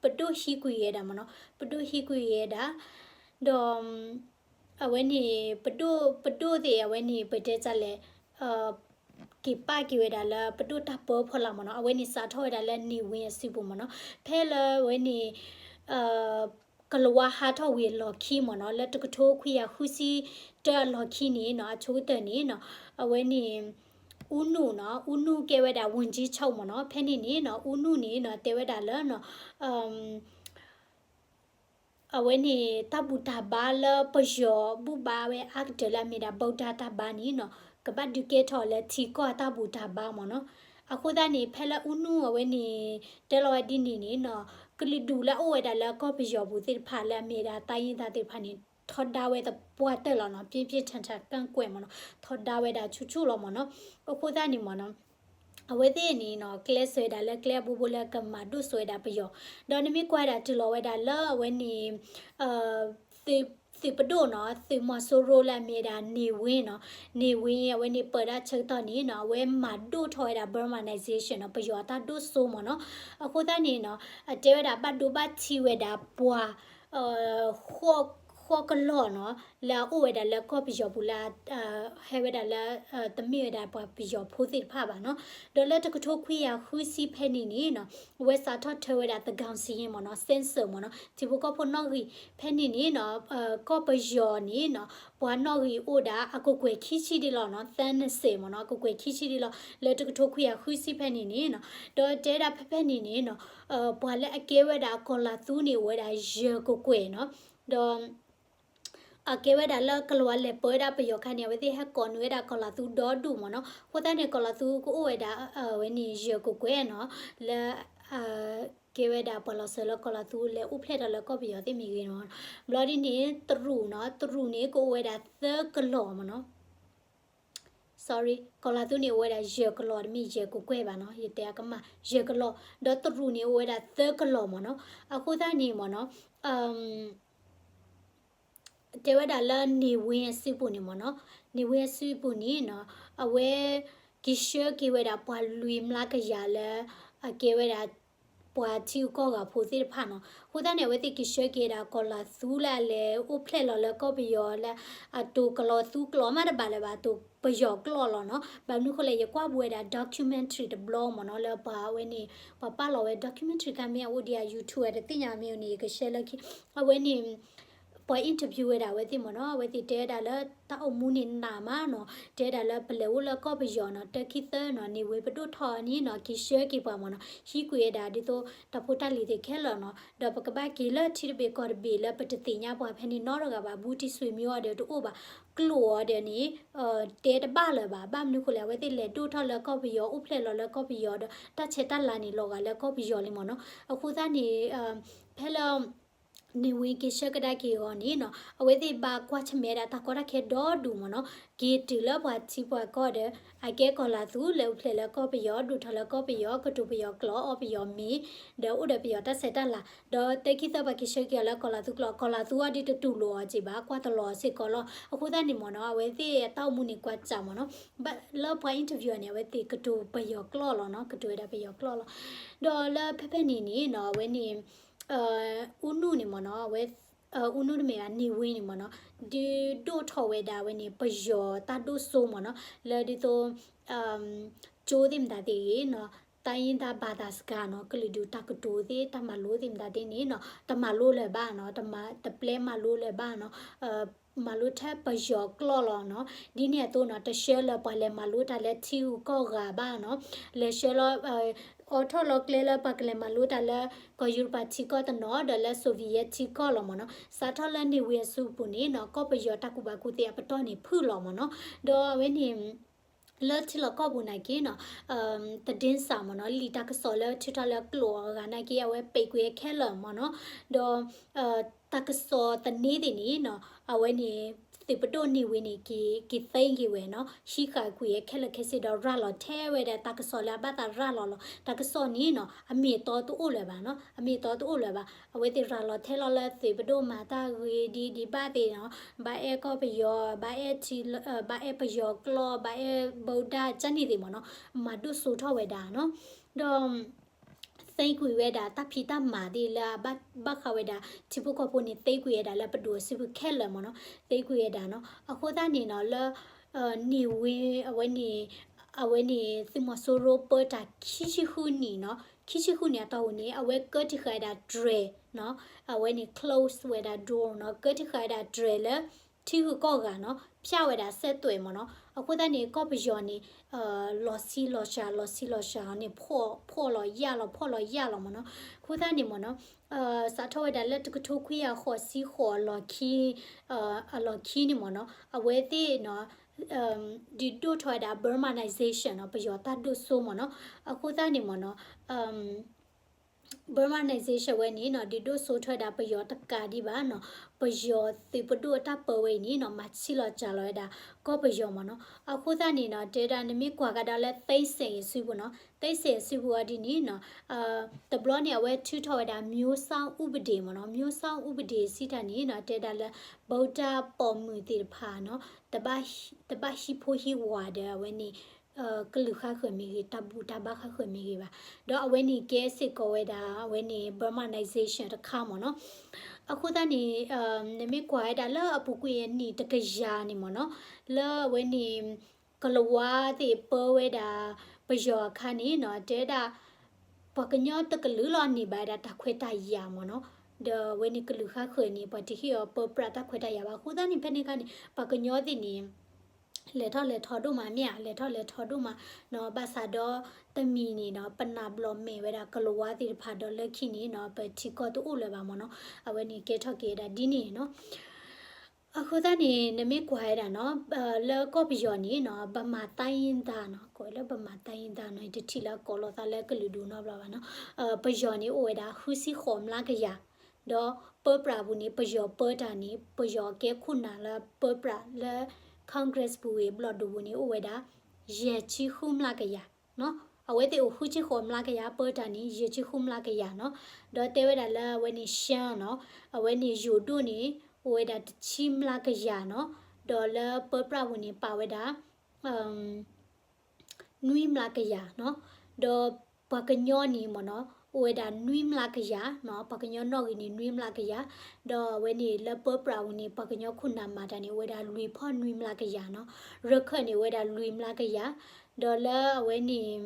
ပဒိၣ်ဟံးကွံာ်ဝဲဒၣ်မ့ၢ်နီၤ, ပဒိၣ်ဟံးကွံာ်ဝဲဒၣ် ဒီး အဝဲန့ၣ် ပဒိၣ် ပဒိၣ်သ့ၣ် အဝဲန့ၣ် ပတဲတၢ်လဲၣ် က့ၤပာ်က့ၤဝဲဒၣ်လၢပဒိၣ်တၢ်ပၢဖီလာ်မ့ၢ်နီၤ, အဝဲန့ၣ်စးထီၣ်ဝဲဒၣ်လၢ နေဝင်း အစုပူၤမ့ၢ်နီၤ, ဖဲလၢအဝဲန့ၣ် ကလၤဝါဟးထီၣ်ဝံၤအလီၢ်ခံမ့ၢ်နီၤ, လၢတကထိခွံကယၤဃုဆံတၢအလီၢ်ခံန့ၣ်နီၤ အဆိကတၢၢ်န့ၣ်နီၤ အဝဲန့ၣ် ဦးနုနီၤ, ဦးနုကဲဝဲဒၣ် ဝန်ကြီးချုပ် မ့ၢ်နီၤ, ဖဲန့ၣ်န့ၣ်နီၤ ဦးနုန့ၣ်နီၤ တဲဝဲဒၣ်လၢနီၤ အဝဲန့ၣ် တၢ်ဘူၣ်တၢ်ဘါလၢပယီၤဘူၣ်ဘါဝဲအါကတၢၢ်လၢအမ့ၢ်ဒၣ် ဗုဒ္ဓတၢ်ဘါန့ၣ်နီၤ ကဘၣ်ဒုးကဲထီၣ်လၢထံကီၢ်တၢ်ဘူၣ်တၢ်ဘါမ့ၢ်နီၤ. အဃိသတးန့ၣ် ဖဲလၢ ဦးနု အဝဲန့ၣ် တဲလီၤဝဲဒ်န့ၣ်န့ၣ်နီၤ ကလုာ်ဒူၣ်လၢအအိၣ်ဝဲဒၣ်လၢကီၢ်ပယီၤပူၤသ့ၣ်တဖၣ်လၢအမ့ၢ်ဒၣ် တိုင်းရင်းသား သ့ၣ်တဖၣ်န့ၣ် ထီဒါဝဲသပှၢ်တၢၢ်လီၤနီၤ, ပြင်းပြင်းထန်ထန် ကန့်ကွက် မ့ၢ်နီၤ, ထီဒါဝဲဒၣ်ဆူၣ်ဆူၣ်လီၤမ့ၢ်နီၤ. အဃိသတးန့ၣ်မ့ၢ်နီၤ အဝဲသ့ၣ်န့ၣ်နီၤ ကျဲးစၢးဝဲဒၣ်လၢကျဲအဘိဘိလၢကမၤဒိၣ်စိဝဲဒၣ်ပယီၤ, ဒီးနမ့ၢ်ကွၢ်ဝဲဒၣ်တုၤလီၤဝဲဒၣ်လၢအဝဲန့ၣ် သုးပဒိၣ်နီၤ, သုးမီၤစိရိၤလၢအမ့ၢ်ဝဲဒၣ် နေဝင်း နီၤ, နေဝင်း အဝဲန့ၣ်ပၢၢ်ဒၣ်ဆၢကတီၢ်န့ၣ်နီၤ အဝဲမၤဒိၣ်ထီၣ်ဝဲဒၣ် ဗမာ နံးစ့းရှင်း နီၤ, ပယီၤတၢ်ဒိၣ်စိမ့ၢ်နီၤ. အဃိသတးန့ၣ်နီၤ အတဲဝဲဒၣ်ဘၣ်ဒိဘၣ်ထံးဝဲဒၣ်ပှၤ ဃိးကလီၢ်နီၤ လၢအအိၣ်ဝဲဒၣ်လၢကီၢ်ပယီၤပူၤလၢ ဟဲဝဲဒၣ်လၢ တမ့ၢ်ဝဲဒၣ်ပှၤပယီၤဖိသ့ၣ်တဖၣ်ဘၣ်နီၤ. ဒီးလၢတကထိခွံကယၤဃုဆံဖဲန့ၣ်န့ၣ်နီၤ အဝဲစးထီၣ်ထၢဝဲဒၣ် သန်းခေါင်စာရင်း မ့ၢ်နီၤ, census မ့ၢ်နီၤ, ထံဖိကီၢ်ဖိနီၣ်ဂံၢ်ဖဲန့ၣ်န့ၣ်နီၤ ကီၢ်ပယီၤန့ၣ်နီၤ ပှၤနီၣ်ဂံၢ်အိၣ်ဒၣ်အကကွဲၢ်ခံဆံဒံးလီၤနီၤ, သန်းနှစ်ဆယ် မ့ၢ်နီၤ, အကကွဲၢ်ခံဆံဒံးလီၤ လၢတကထိခွံကယၤဃုဆံဖဲန့ၣ်န့ၣ်နီၤ. ဒီးတဲဒၣ်ဖဲဖဲန့ၣ်န့ၣ်နီၤ ပှၤလၢအကဲဝဲဒၣ်ကီၤလၤသူန့ၣ် အိၣ်ဝဲဒၣ်ယဲၢ်ကကွဲၢ်နီၤ. ဒီး အကဲဝဲဒၣ်လၢကလၤဝါလဲၤပၢဝဲဒၣ်ပယီၤခါန့ၣ် အဝဲသ့ၣ်ဟဲကိးနုာ်ဝဲဒၣ်ကီၤလၤသူဒီဒူၣ်မ့ၢ်နီၤ. အဃိသတးန့ၣ် ကီၤလၤသူကအိၣ်ဝဲဒၣ် အဝဲန့ၣ်ယဲၢ်ကကွဲၢ်နီၤ လၢ ကဲဝဲဒၣ်ပှၤလီၤစၢၤလၢကီၤလၤသူလဲၤအိၣ်ဖျဲၣ်ထီၣ်လၢကီၢ်ပယီၤသ့ၣ်မ့ၢ်ဂ့ၤမ့ၢ်နီၤ. ဘျီဒ်န့ၣ် တရူးနီၤ, တရူးန့ၣ်ကအိၣ်ဝဲဒၣ်သၢကလီၢ်မ့ၢ်နီၤ. sorry, ကီၤလၤသူန့ၣ်အိၣ်ဝဲဒၣ်ယဲၢ်ကလီၢ် တမ့ၢ်ယဲၢ်ကကွဲၢ်ဘၣ်နီၤ, ယတဲအကမၣ် ယဲၢ်ကလီၢ်, ဒီးတရူးန့ၣ်အိၣ်ဝဲဒၣ်သၢကလီၢ်မ့ၢ်နီၤ. အဃိသတးန့ၣ်မ့ၢ်နီၤ တဲဝဲဒၣ်လၢ နေဝင်း အစုပူၤန့ၣ်မ့ၢ်နီၤ, နေဝင်း အစုပူၤန့ၣ်နီၤ အဝဲ က့ၤဆှၢက့ၤဝဲဒၣ်ပှၤလွံၢ်မျးကယၤလၢ အကဲဝဲဒၣ် ပှၤထံဂုၤကီၢ်ဂၤဖိသ့ၣ်တဖၣ်နီၤ. အဃိသတးန့ၣ် အဝဲသ့ၣ်က့ၤဆှၢက့ၤဒၣ်ကီၤလၤသူလၢအလဲၤအိၣ်ဖျဲၣ်လီၤလၢကီၢ်ပယီၤလၢ အတိၤကလီၤသူကျိာ်မးတဘၣ်လၢၤဘၣ်, အတိၤပယီၤကျိာ်လီၤနီၤ. ဘၣ်မနုၤဃိလဲၣ် ယကွၢ်ဘူးဝဲဒၣ် documentary တဘျီမ့ၢ်နီၤ လၢပှၤအဝဲန့ၣ် ပှၤပာ်လီၤဝဲ documentary ခါမ့ၢ်အအိၣ်ဒံးအ YouTube ဝဲတသ့ၣ်ညါမ့ၢ်အိၣ်န့ၣ် ယက share လၢခံ အဝဲန့ၣ် ပှၤ interview ဝဲဒၣ်အဝဲသ့ၣ်မ့ၢ်နီၤ, အဝဲသ့ၣ်တဲဝဲဒၣ်လၢတၢ်အိၣ်မူန့ၣ်နးမးနီၤ, တဲဝဲဒၣ်လၢပလဲၤအိၣ်လၢကီၢ်ပယီၤနီၤ, တၢ်ခံသၢနီၤ, န့ၣ်ဝဲပဒိၣ်ထီၣ်န့ၣ်နီၤ, က့ၤဆှၢက့ၤပှၤမ့ၢ်နီၤ, ဟံးကွံာ်ဝဲဒၣ်ဒ်သိးတၢ်ဖိတၢ်လံၤသ့ၣ်ခဲလၢာ်နီၤ, ဒီးပကဘၣ်က့ၤလၢထံတဘ့ၣ်ကီၢ်တဘ့ၣ်လၢပတသ့ၣ်ညါပှၤဖဲန့ၣ်နီတဂၤဘၣ်, ဘူးတံၢ်ဆွေမျိုးအီၤဒီးတအိၣ်ဘၣ်, ကျိာ်အီၤဒီးန့ၣ် တဲတဘၣ်လၢၤဘၣ်, ဘၣ်မနုၤဃိလဲၣ် အဝဲသ့ၣ်လဲၤဒိၣ်ထီၣ်လၢကီၢ်ပယီၤ, အိၣ်ဖျဲၣ်လီၤလၢကီၢ်ပယီၤဒီး တၢ်ဆဲးတၢ်လၤန့ၣ် လီၤဂာ်လၢကီၢ်ပယီၤလံမ့ၢ်နီၤ. အဃိသတးန့ၣ် ဖဲလၢ န့ၣ်ဝံၤက့ၤဆှၢကဒါက့ၤအဂီၢ်န့ၣ်နီၤ အဝဲသ့ၣ်ဘၣ်ကွၢ်ဆၢၣ်မဲာ်ဒၣ်တၢ်ကီတၢ်ခဲဒီဒူၣ်မ့ၢ်နီၤ, က့ၤတုၤလၢပှၤထံပှၤကီၢ်ဒီး အကဲကီၤလၤသူ လဲၤအိၣ်ဖျဲၣ်လၢကီၢ်ပယီၤ ဒိၣ်ထီၣ်လၢကီၢ်ပယီၤ ကတိၤပယီၤကျိာ် အီၣ်ပယီၤမ့ၤ ဒီးအိၣ်ဒီးပယီၤတၢ်ဆဲးတၢ်လၤ, ဒီးတဲခံသီပှၤက့ၤဆှၢက့ၤအီၤလၢကီၤလၤသူကျိာ် ကီၤလၤသူအီၤဒ်တတူၢ်လိာ်အီၤက့ၤဘၣ် ကွၢ်တလီၤစ့ၢ်ကီးလီၤ. အဃိသတးန့ၣ်မ့ၢ်နီၤ အဝဲသ့ၣ်အတၢ်အိၣ်မူန့ၣ်ကွၢ်စးမ့ၢ်နီၤ, ဘၣ်လၢပှၤ interview န့ၣ် အဝဲသ့ၣ်ကတိၤပယီၤကျိာ်လီၤနီၤ, ကတိၤဝဲဒၣ်ပယီၤကျိာ်လီၤ. ဒီးလၢဖဲဖဲန့ၣ်န့ၣ်နီၤ အဝဲန့ၣ် အူနုၣ်န့ၣ်မ့ၢ်နီၤ အဝဲ အူနုၣ်တမ့ၢ်ဘၣ် န့ၢ်ဝ့န့ၣ်မ့ၢ်နီၤ ဒုးဒိၣ်ထီၣ်ဝဲဒၣ်ဝဲန့ၣ် ပယီၤတၢ်ဒိၣ်စိမ့ၢ်နီၤ လၢဒ်သိး ကၠိသ့ၣ်မတၤသ့ၣ်ဂ့ၤနီၤ တိုင်းရင်းသားဘာသာစကားနီၤ ကလုာ်ဒူၣ်တၢ်ကတိၤသ့ၣ် တၢ်မၤလိသ့ၣ်မတၤသ့ၣ်န့ၣ်နီၤ တမၤလိလၢၤဘၣ်နီၤ တမၤ တပျဲမၤလိလၢၤဘၣ်နီၤ မၤလိထဲပယီၤကျိာ်လီၤနီၤ. ဒ်န့ၣ်အသိးနီၤ တဆှၢလၢပှၤလဲၤမၤလိတၢ်လၢထံဂုၤကီၢ်ဂၤဘၣ်နီၤ လဲၤဆှၢလီၤ အိးထီၣ်လီၤကျဲလၢပှၤကလဲၤမၤလိတၢ်လၢ ကီၢ်ယူရပၤထံကီၢ်တနီၤ ဒီးလၢ Soviet ထံကီၢ်လီၤမ့ၢ်နီၤ. စးထီၣ်လၢန့ၢ်ဝ့အစုပူၤန့ၣ်နီၤ ကီၢ်ပယီၤတၢ်ကူၣ်ဘၣ်ကူၣ်သ့အပတီၢ်န့ၣ်ဖုၣ်လီၤမ့ၢ်နီၤ. ဒီးအဝဲန့ၣ် လၢထံလီၢ်ကီၢ်ပူၤနာ်က့နီၤ သတင်းစာမ့ၢ်နီၤ လံာ်တၢ်ကစီၣ်လၢထုးထီၣ်လၢကျိာ်အဂၤနာ်က့ အဝဲပိတ်ကွံာ်ခဲလၢာ်မ့ၢ်နီၤ. ဒီး တၢ်ကစီၣ်သန့သ့ၣ်န့ၣ်နီၤ အဝဲန့ၣ် သုးပဒိၣ်န့ၢ်ဝ့န့ၣ် က့ၤ က့ၤသိမ်းက့ၤဝဲနီၤ ဟံးဃာ်ကွံာ်ခဲလၢာ်ခဲဆ့ဒီး ရၤလီၤထဲဝဲဒၣ်တၢ်ကစီၣ်လၢအဘၣ်သးရၤလီၤလီၤ. တၢ်ကစီၣ်န့ၣ်နီၤ အမ့ၢ်အတီတအိၣ်လၢၤဘၣ်နီၤ အမ့ၢ်အတီတအိၣ်လၢၤဘၣ်. အဝဲသ့ၣ်ရၤလီၤထဲလီၤလၢသုးပဒိၣ်မၤတၢ်ဂ့ၤဒ်ဒံးဘၣ်သ့ၣ်နီၤ ဘၣ်အဲၣ်ကီၢ်ပယီၤ ဘၣ်အဲၣ်ထံ ဘၣ်အဲၣ်ပယီၤကျိာ် ဘၣ်အဲၣ်ဗုဒ္ဓ ကန့ၣ်သ့ၣ်မ့ၢ်နီၤ မၤဒိၣ်စိထီၣ်ဝဲဒၣ်နီၤ. ဒီး သ့ကွံာ်ဝဲဒၣ်တၢ်ဖံးတၢ်မၤသ့ၣ်လၢအဘၣ်ဃးဝဲဒၣ် ထံဖိကီၢ်ဖိန့ၣ် သ့ကွံာ်ဝဲဒၣ်လၢပဒိၣ်အစုပူၤခဲလၢာ်မ့ၢ်နီၤ သ့ကွံာ်ဝဲဒၣ်နီၤ. အဃိသတးန့ၣ်နီၤ လၢ န့ၢ်ဝ့ အဝဲန့ၣ် အဝဲန့ၣ် သုးမီၤစိရိၤပၢတၢ်ခံဆံဃုနံၣ်နီၤ ခံဆံဃုနံၣ်အတီၢ်ပူၤန့ၣ် အဝဲကၢထံဃာ်ဝဲဒၣ်တြဲၤနီၤ အဝဲန့ၣ် close ဝဲဒၣ် door နီၤ ကၢထံဃာ်ဝဲဒၣ်တြဲၤလၢ ထံဂုၤကီၢ်ဂၤနီၤ ဖျါဝဲဒၣ်စဲးသွဲၣ်မ့ၢ်နီၤ. အဃိသတးန့ၣ် ကီၢ်ပယီၤန့ၣ် လီၤဆံးလီၤစှၤ လီၤဆံးလီၤစှၤန့ၣ် ဖှီၣ်လီၤယာ်လီၤ ဖှီၣ်လီၤယာ်လီၤမ့ၢ်နီၤ. အဃိသတးန့ၣ်မ့ၢ်နီၤ စးထီၣ်ဝဲဒၣ်လၢတကထိခွံကယၤဃိးဆံဃိးအလီၢ်ခံ အလီၢ်ခံန့ၣ်မ့ၢ်နီၤ အဝဲသ့ၣ်နီၤ ဒုးဒိၣ်ထီၣ်ဝဲဒၣ် Burmanization နီၤ ပယီၤတၢ်ဒိၣ်စိမ့ၢ်နီၤ. အဃိသတးန့ၣ်မ့ၢ်နီၤ Burmanization ဝဲန့ၣ်နီၤ ဒုးဒိၣ်စိထီၣ်ဝဲဒၣ်ပယီၤတကးဒံးဘၣ်နီၤ. ပယီၤသုးပဒိၣ်အတၢ်ပၢဝဲအံၤန့ၣ်နီၤ မၤဆံးလီၤစှၤလီၤဝဲဒၣ် ကီၢ်ပယီၤမ့ၢ်နီၤ. အဃိသတးန့ၣ်နီၤ တဲဒၣ်နမ့ၢ်ကွၢ်ကဒါလၢ သိန်းစိန် အစုပူၤနီၤ သိန်းစိန် အစုပူၤအီၤဒ်န့ၣ်နီၤ တဘျီန့ၣ် အဝဲထုးထီၣ်ဝဲဒၣ် မျိုးစေ့ဥပဒေ မ့ၢ်နီၤ. မျိုးစေ့ဥပဒေ စံးတၢ်န့ၣ်နီၤ တဲဒၣ်လၢ ဗုဒ္ဓပိာ်မုၣ်သ့ၣ်တဖၣ်နီၤ တဘၣ်ဟံးဖိဟံးဝၤဒီးအဝဲန့ၣ် ကလုာ်ဃါဃၢၤမ့ၢ်ဂ့ၤ တၢ်ဘူၣ်တၢ်ဘါဃါဃၢၤမ့ၢ်ဂ့ၤဘၣ်. ဒီးအဝဲန့ၣ်ကဲစ့ၢ်ကီးဝဲဒၣ် အဝဲန့ၣ် Burmanization တခါမ့ၢ်နီၤ. အဃိသတးန့ၣ် နမ့ၢ်ကွၢ်ဝဲဒၣ်လၢအပူၤကွံာ်အနံၣ်တကယၤန့ၣ်မ့ၢ်နီၤ လၢအဝဲန့ၣ် ကလၤဝါသ့ၣ်ပၢဝဲဒၣ် ပယီၤအခါန့ၣ်နီၤ တဲဝဲဒၣ် ပှၤကညီတကလုာ်လီၤန့ၢ်ဘၣ်ဝဲဒၣ်တၢ်ခွဲးတၢ်ယာ်မ့ၢ်နီၤ. ဒီးအဝဲန့ၣ်ကလုာ်ဃါဃၢၤန့ၣ် ပှၤတဟ့ၣ်အီၤပၢပြးတၢ်ခွဲးတၢ်ယာ်ဘၣ်. အဃိသတးန့ၣ် ဖဲန့ၣ်အခါန့ၣ် ပှၤကညီသ့ၣ်န့ၣ် လဲၤထီၣ်လဲၤထီဒိၣ်မးမ့ၢ်ဧါ လဲၤထီၣ်လဲၤထီဒိၣ်မးနီၤ. ဘၣ်ဆၣ်ဒီးတမံၤန့ၣ်နီၤ ပနၢ်ဘျီးမဲာ်ဝဲဒၣ်ကလၤဝါသ့ၣ်တဖၣ်ဒီးလၢခံန့ၣ်နီၤ ပထံကီၢ်တအိၣ်လၢၤဘၣ်မ့ၢ်နီၤ. အဝဲန့ၣ်ကဲထီၣ်က့ၤဝဲဒၣ်ဒ်န့ၣ်နီၤ. အဃိသတးန့ၣ် နမ့ၢ်ကွၢ်ဝဲဒၣ်နီၤ လၢကီၢ်ပယီၤန့ၣ်နီၤ ဗမာတိုင်းရင်းသားနီၤ ကိးလၢ ဗမာတိုင်းရင်းသားနီၤ တထံၣ်လၢကိးလိာ်သးလၢကလုာ်ဒူၣ်နီတဘျီဘၣ်နီၤ. ပယီၤန့ၣ်အိၣ်ဝဲဒၣ်ဃုဆံဃိးမျးကယၤ ဒီးပၢပြးပူၤန့ၣ် ပယီၤပၢတၢ်န့ၣ် ပယီၤကဲခိၣ်နၢ်လၢပၢပြးလၢ Congress ပူၤဂ့ၤ ဘျီၣ်ဒိၣ်ပူၤန့ၣ် အိၣ်ဝဲဒၣ် ယဲၢ်ဆံဃုမျးကယၤနီၤ. အဝဲသ့ၣ်အိၣ်ဃုဆံဃိးမျးကယၤ ပၢတၢ်န့ၣ် ယဲၢ်ဆံဃုမျးကယၤနီၤ. ဒီးတဲဝဲဒၣ်လၢအဝဲန့ၣ် ရှမ်းနီၤ အဝဲန့ၣ်ယိၤဒိၣ်န့ၣ် အိၣ်ဝဲဒၣ်တဆံမျးကယၤနီၤ. ဒီးလၢပၢပြးပူၤန့ၣ် ပာ်ဝဲဒၣ် နွံမျးကယၤနီၤ. ဒီးပှၤကညီန့ၣ်မ့ၢ်နီၤ အိၣ်ဝဲဒၣ်နွံမျးကယၤနီၤ. ပှၤကညီနီၣ်ဂံၢ်န့ၣ်နွံမျးကယၤ, ဒီးအဝဲန့ၣ်လၢပၢပြးပူၤန့ၣ် ပှၤကညီခိၣ်နၢ်မၤတၢ်န့ၣ် အိၣ်ဝဲဒၣ်လွံၢ်ဖီနွံမျးကယၤနီၤ. ရခၢၣ်န့ၣ်အိၣ်ဝဲဒၣ်လွံၢ်မျးကယၤ, ဒီးလၢအဝဲန့ၣ်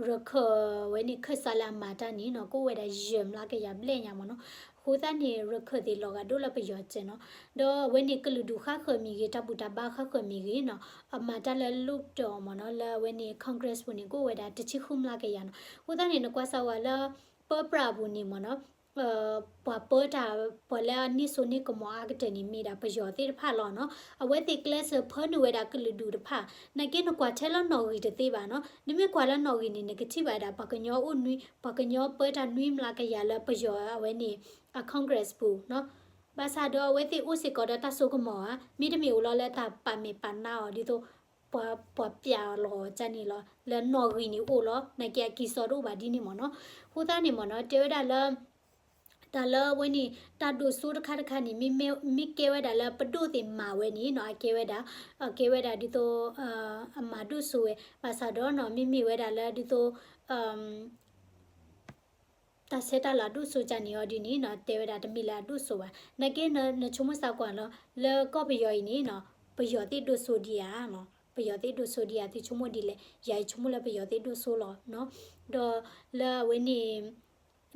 ရခၢၣ်ဝဲန့ၣ်ခၢၣ်စးလၢအမၤတၢ်န့ၣ်နီၤ ကအိၣ်ဝဲဒၣ်ယဲၢ်မျးကယၤဘျဲၣ်ညါမ့ၢ်နီၤ. အဃိသတးန့ၣ် ရခၢၣ်သ့ၣ်လီၤဂာ်ဒိၣ်လၢပယီၤစဲးနီၤ. ဒီးအဝဲန့ၣ်ကလုာ်ဒူၣ်ဃါဃၢၤမ့ၢ်ဂ့ၤ တၢ်ဘူၣ်တၢ်ဘါဃါဃၢၤမ့ၢ်ဂ့ၤနီၤ အမၤတၢ်လၢ လွှတ်တော် မ့ၢ်နီၤ လၢအဝဲန့ၣ် Congress ပူၤန့ၣ် ကအိၣ်ဝဲဒၣ်တဆံဃုမျးကယၤနီၤ. အဃိသတးန့ၣ် နကွၢ်စၢ်ဝဲလၢ ပၢပြးပူၤန့ၣ်မ့ၢ်နီၤ ပှၤပၢတၢ် ပှၤလၢအန့ၢ်စိန့ၢ်ကမီၤအါကတၢၢ်န့ၣ် မ့ၢ်ဒၣ်ပယီၤသ့ၣ်တဖၣ်လီၤနီၤ. အဝဲသ့ၣ်ကျဲးစၢးဖၢနုာ်ဝဲဒၣ်ကလုာ်ဒူၣ်တဖၣ် နာ်က့နကွၢ်ထဲလၢနီၣ်ဂံၢ်တသ့ဘၣ်နီၤ. နမ့ၢ်ကွၢ်လၢနီၣ်ဂံၢ်န့ၣ် နကထံၣ်ဘၣ်ဒၣ် ပှၤကညီအိၣ်နွံ ပှၤကညီပၢတၢ်နွံမျးကယၤလၢပယီၤအဝဲန့ၣ် အ Congress ပူၤနီၤ. ဘၣ်ဆၣ်ဒီးအဝဲသ့ၣ်အိၣ်စ့ၢ်ကီးဒီးတၢ်စိကမီၤဧါ, မ့တမ့ၢ်အိၣ်လီၤလၢတၢ်ပာ်မဲာ်ပာ်နါအီၤ ဒ်သိး ပှၤ ပှၤပျးလီၤအီၤကန့ၣ်လီၤ. လၢနီၣ်ဂံၢ်န့ၣ်အိၣ်လီၤ, နာ်က့အကံၢ်စီတအိၣ်ဘၣ်ဒ်န့ၣ်မ့ၢ်နီၤ. အဃိသတးန့ၣ်မ့ၢ်နီၤ တဲဝဲဒၣ်လၢ တၢ်လၢအဝဲန့ၣ် တၢ်ဒိၣ်စိတခါတခါန့ၣ် မ့မ့ၢ်ကဲဝဲဒၣ်လၢပဒိၣ်သ့ၣ်မၤဝဲန့ၣ်နီၤ, အကဲဝဲဒၣ် အကဲဝဲဒၣ်ဒ်သိး အမၤဒိၣ်စိဝဲ, ဘၣ်ဆၣ်ဒီးနီၤ မ့မ့ၢ်ဝဲဒၣ်လၢဒ်သိး တၢ်ဆဲးတၢ်လၤဒိၣ်စိကန့ၣ်အီၤဒ်န့ၣ်နီၤ တဲဝဲဒၣ်တမ့ၢ်လၢအဒိၣ်စိဘၣ်. နာ်က့နဆိကမိၣ်သးကွၢ်လီၤ လၢကီၢ်ပယီၤအံၤန့ၣ်နီၤ ပယီၤသ့ၣ်ဒိၣ်စိဒံးဧါနီၤ, ပယီၤသ့ၣ်ဒိၣ်စိဒံးဧါ သုဆိကမိၣ်ဒ်လဲၣ်. ယၤအံၤဆိကမိၣ်လၢပယီၤသ့ၣ်ဒိၣ်စိလီၤနီၤ. ဒီးလၢအဝဲန့ၣ်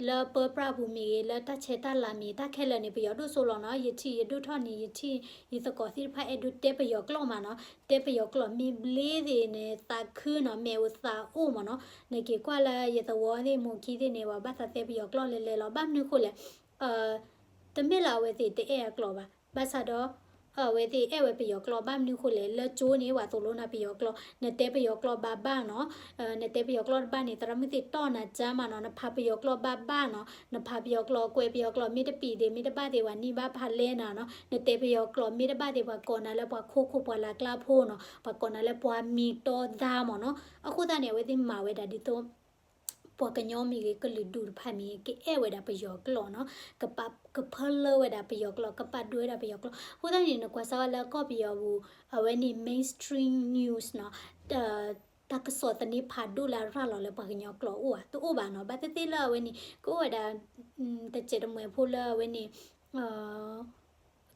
လၢပၢပြးပူၤမ့ၢ်ဂ့ၤ လၢတၢ်ဆဲးတၢ်လၤမ့ၢ် တၢ်ခဲလၢာ်န့ၣ် ပယီၤဒိၣ်စိလီၤနီၤ. ယထံၣ်ယဒိၣ်ထီၣ်န့ၣ် ယထံၣ်ယသကိးသ့ၣ်တဖၣ်အဲၣ်ဒိးတဲပယီၤကျိာ်မးနီၤ, တဲပယီၤကျိာ်မ့ၢ်ဘျ့သ့ၣ်န့ၣ် သးခုနီၤ မ့ၣ်အူသးအိၣ်မ့ၢ်နီၤ. နက့ၤကွၢ်လၢယသဝီသ့ၣ်မိၢ်ခံသ့ၣ်န့ၣ် ပှၤဘၣ်သးတဲပယီၤကျိာ်လဲၤလဲၤလီၤ. ဘၣ်မနုၤဃိလဲၣ် တမ့ၢ်လၢအဝဲသ့ၣ်တအဲၣ်အကျိာ်ဘၣ်. ဘၣ်ဆၣ်ဒီး အဝဲသ့ၣ်အဲၣ်ဝဲပယီၤကျိာ် ဘၣ်မနုၤဃိလဲၣ် လၢကၠိန့ၣ် ပှၤသိၣ်လိနၤပယီၤကျိာ်, နတဲပယီၤကျိာ်ဘၣ်ဘၣ်နီၤ, နတဲပယီၤကျိာ်တဘၣ်န့ၣ် သရၣ်မုၣ်သ့ၣ်တီၢ်နၤကၢ်မးနီၤ, နဖးပယီၤကျိာ်ဘၣ်ဘၣ်နီၤ, နဖးပယီၤကျိာ် ကွဲးပယီၤကျိာ် မ့ၢ်တပံၤသ့ၣ် မ့ၢ်တဘၣ်သ့ၣ် ပှၤနံၣ်ဘၣ်ဖးလဲနၤနီၤ, နတဲပယီၤကျိာ်မ့ၢ်တဘၣ်သ့ၣ် ပှၤကိးနၤလၢပှၤခိခိၣ်ပှၤလၤကျါဖိနီၤ, ပှၤကိးနၤလၢပှၤမံၤတီဒါမ့ၢ်နီၤ. အဃိသတးန့ၣ် အဝဲသ့ၣ်မၤဝဲဒၣ်ဒ်သိး ပှၤကညီမ့ၢ်ဂ့ၤ ကလုာ်ဒူၣ်တဖၣ်မ့ၢ်ဂ့ၤ ကအဲၣ်ဝဲဒၣ်ပယီၤကျိာ်နီၤ, ကပာ် ကဖၢလၢဝဲဒၣ်ပယီၤကျိာ် ကပာ်ဒိၣ်ဝဲဒၣ်ပယီၤကျိာ်. အဃိသတးန့ၣ် နကွၢ်စၢ်ဝဲလၢကီၢ်ပယီၤပူၤ အဝဲန့ၣ် mainstream news နီၤ, တၢ်ကစီၣ်သန့ဖးဒိၣ်လၢအရၤလီၤလၢပှၤကညီကျိာ်အိၣ်ဧါ တအိၣ်ဘၣ်နီၤ. ဘၣ်သ့ၣ်သ့ၣ်လၢအဝဲန့ၣ် ကအိၣ်ဝဲဒၣ် တစဲးတမှဲၤဖိလၢအဝဲန့ၣ်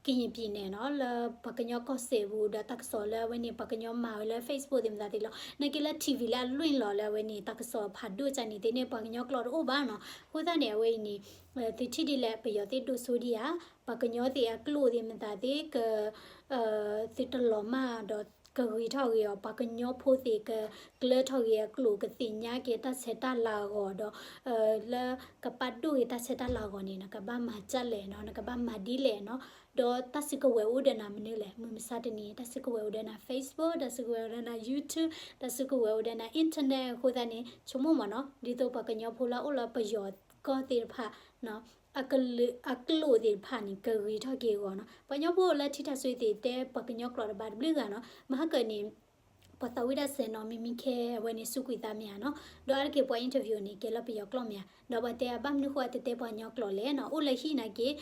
ကရင်ပြည်နယ်နီၤ လၢပှၤကညီကီၢ်စဲၣ်ပူၤ ဒီးတၢ်ကစီၣ်လၢအဝဲန့ၣ် ပှၤကညီမၤဝဲလၢ Facebook သ့ၣ်မတၤသ့ၣ်လီၤ. နာ်က့လၢ TV လၢအလွံၢ်လီၤလၢအဝဲန့ၣ် တၢ်ကစီၣ်ဖးဒိၣ်ကန့ၣ်သ့ၣ်န့ၣ် ပှၤကညီကျိာ်တအိၣ်ဘၣ်နီၤ. အဃိသတးန့ၣ် အဝဲအံၤန့ၣ် သုထံၣ်ဒ်လဲၣ် ပယီၤသ့ၣ်ဒိၣ်စိဒံးဧါ, ပှၤကညီသ့ၣ်အကျိာ်သ့ၣ်မတၤသ့ၣ် က သုတလီၤမၢ်ဒီး ကဂ့ၤထီၣ်ဂ့ၤအီၤ ပှၤကညီဖိသ့ၣ် ကကျၢထီၣ်ဂ့ၤအကျိာ် ကသ့ၣ်ညါက့ၤတၢ်ဆဲးတၢ်လၤအဂီၢ်ဒီး လၢကပာ်ဒိၣ်ဂ့ၤတၢ်ဆဲးတၢ်လၤအဂီၢ်န့ၣ် နကဘၣ်မၤဒ်လဲၣ်နီၤ, နကဘၣ်မၤဒ်လဲၣ်နီၤ. ဒီးတၢ်စုကဝဲၤအိၣ်ဒီးနၤမနုၤလဲၣ်, မုၢ်မဆါတနံၤ တၢ်စုကဝဲၤအိၣ်ဒီးနၤ Facebook, တၢ်စုကဝဲၤအိၣ်ဒီးနၤ YouTube, တၢ်စုကဝဲၤအိၣ်ဒီးနၤ internet. အဃိသတးန့ၣ် ဆိကမိၣ်မ့ၢ်နီၤ ဒ်သိးပှၤကညီဖိလၢအိၣ်လၢပယီၤကီၢ်သ့ၣ်တဖၣ် အကလုာ် အကျိာ်သ့ၣ်တဖၣ်န့ၣ် ကဂ့ၤထီၣ်က့ၤအဂီၢ်နီၤ. ပှၤကညီဖိလၢထံထၢၣ်စွံသ့ၣ်တဲပှၤကညီကျိာ်တဘၣ်တဘျုးဂၤနီၤ. မဟါကၢန့ၣ် ပှၤသးဝံၣ်တၢ်စဲးနီၤ မ့မ့ၢ်ခဲအဝဲန့ၣ် စူးကွံာ်သးမ့ၢ်ဧါနီၤ. ဒီးအါတက့ၢ်ပှၤ interview န့ၣ် ကဲလၢပယီၤကျိာ်မ့ၢ်ဧါ. ဒီးပှၤတဲအဘၣ်မနုၤဃိအတတဲပှၤကညီကျိာ်လဲၣ်နီၤ. အိၣ်လၢဟံၣ်နာ်က့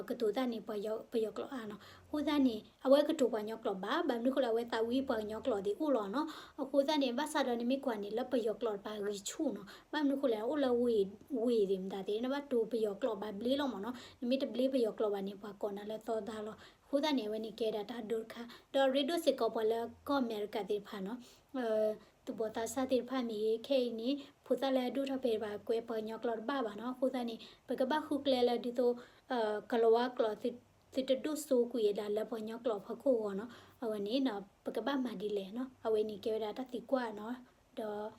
ကတိၤတၢ်န့ၣ် ပယီၤကျိာ်အါနီၤ. အဃိသတးန့ၣ် အဝဲကတိၤပှၤကညီကျိာ်ဘၣ်, ဘၣ်မနုၤဃိလၢအဝဲသးဝံၣ်ပှၤကညီကျိာ်သ့ၣ်အိၣ်လီၤနီၤ. အဃိသတးန့ၣ် ဘၣ်ဆၣ်ဒီးနမ့ၢ်ကွၢ်န့ၣ် လၢပယီၤကျိာ်တပၤဂံၢ်ဆူၣ်နီၤ. ဘၣ်မနုၤဃိလဲၣ် အိၣ်လၢဝ့ၢ် ဝ့ၢ်သ့ၣ်မတၤသ့ၣ် နဘၣ်တိၤပယီၤကျိာ်ဘၣ်ဘျ့လီၤမ့ၢ်နီၤ. နမ့ၢ်တဘျ့ပယီၤကျိာ်ဘၣ်န့ၣ် ပှၤကိးနၤလၢသီဒါလီၤ. အဃိသတးန့ၣ် အဝဲန့ၣ်ကဲဒၣ်တၢ်ဒိတခါ ဒီးရ့ဒိၣ်စ့ၢ်ကီးပှၤလၢကီၢ်အမဲရကၤသ့ၣ်တဖၣ်နီၤ သူၣ်ဘီၣ်သးစၢ်သ့ၣ်တဖၣ်မ့ၢ်ဂ့ၤ ခဲအံၤန့ၣ် ဖိသၣ်လၢအဒိၣ်ထီၣ်ဖဲဘၣ် ကွဲးပှၤကညီကျိာ်တဘၣ်ဘၣ်နီၤ. အဃိသတးန့ၣ် ပကဘၣ်ဃုကျဲလၢဒ်သိး ကလၤဝါကျိာ် သုတဒိၣ်စိကွံာ်ဒၣ်လၢပှၤကညီကျိာ်အဖီခိၣ်အဂီၢ်နီၤ. အဝဲန့ၣ် ပကဘၣ်မၤဒ်လဲၣ်နီၤ. အဝဲန့ၣ်ကဲဝဲဒၣ်တၢ်သံကွၢ်နီၤ. ဒီး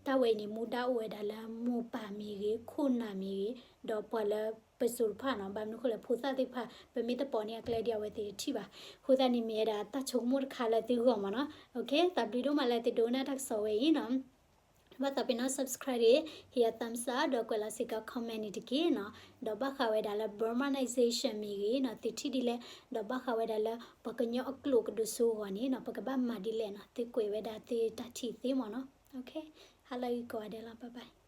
တၢ်ဝဲအံၤန့ၣ် မူဒါအိၣ်ဝဲဒၣ်လၢမိၢ်ပၢ်မ့ၢ်ဂ့ၤ ခိၣ်နၢ်မ့ၢ်ဂ့ၤ ဒီးပှၤလၢပစိၤတဖၣ်နီၤ. ဘၣ်မနုၤဃိလဲၣ် ဖိသၣ်သ့ၣ်တဖၣ် ပမ့ၢ်တပိာ်န့ၢ်အကျဲဒ်အဝဲသ့ၣ်တထံၣ်ဘၣ်. အဃိသတးန့ၣ် မ့ၢ်ဝဲဒၣ်တၢ်ဆိကမိၣ်တခါလၢသုဂီၢ်မ့ၢ်နီၤ. သးဘျုးဒိၣ်မးလၢသုဒိကနၣ်တၢ်ကစီၣ်ဝဲအံၤနီၤ. ဘၣ်သးပ့ၤနီၣ် subscribe ဒီး ဟ့ၣ်ယၤ thumbs up ဒီးကွဲးလီၤစ့ၢ်ကီး comment န့ၣ်တက့ၢ်နီၤ. ဒီးဘၣ်ဃးဝဲဒၣ်လၢ Burmanization မ့ၢ်ဂ့ၤနီၤ သုထံၣ်ဒ်လဲၣ်, ဒီးဘၣ်ဃးဝဲဒၣ်လၢ ပှၤကညီအကျိာ်ကဒိၣ်စိအဂီၢ်န့ၣ်နီၤ ပကဘၣ်မၤဒ်လဲၣ်နီၤ သုကွဲးဝဲဒၣ်သုတၢ်ထံၣ်သ့မ့ၢ်နီၤ. ဟါလၢအဂ့ၤကိးဂၤဒဲးလီၤ bye bye.